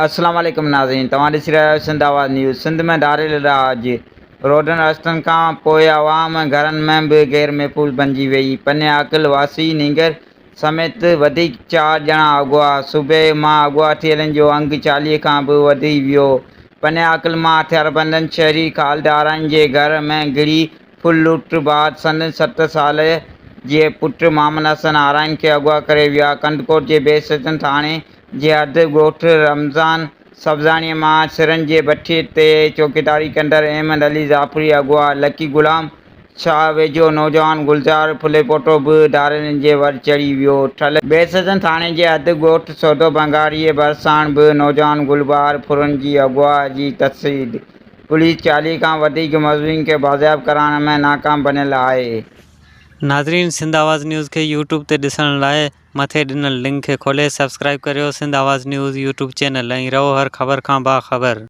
السلام عليڪم ناظرين توهان ڏسي رهيا آهيو سنڌ آواز نيوز سنڌ ۾ ڌاڙيل راڄ روڊن رستن کان پوء عوام گهرن ۾ به غير محفوظ بنجي ويئي پني عاقل واسي نينگر سميت وڌيڪ چار ڄڻا اغوا صوبي مان اغوا ٿيلن جو انگ 40 کان به وڌي ويو پني عاقل مان هٿياربندن شهري خالد آرائين جي گهر ۾ گهڙي ڦر لٽ بعد سندن ست سال جي پٽ محمد حسن آرائين کي اغوا ڪري ويا ڪنڌڪوٽ جي بي سيشن ٿاڻي جي حد ڳوٺ رمضان سبزاڻيء مان سرن جي بٺي تي چوڪيداري ڪندڙ احمد علي جعفري اغوا، لڪي غلام شاهه ويجهو نوجوان گلزار ڦليپوٽو به ڌاڙيلن جي ور چڙهي ويو، ٺل بيسزن ٿاڻي جي حد ڳوٺ سودو ڀنگاريء ڀرساڻ به نوجوان گلبهار ڦرن جي اغوا جي تصديق، پوليس 40 کان وڌيڪ مغوين کي بازياب ڪرائڻ ۾ ناڪام بڻيل آهي. ناظرين سنڌ آواز نيوز کي يوٽيوب تي ڏسڻ لاء مٿي ڏنل لنڪ کي کولي سبسڪرائيب ڪريو Sindh Awaz news YouTube channel ۽ رهو هر خبر کان باخبر.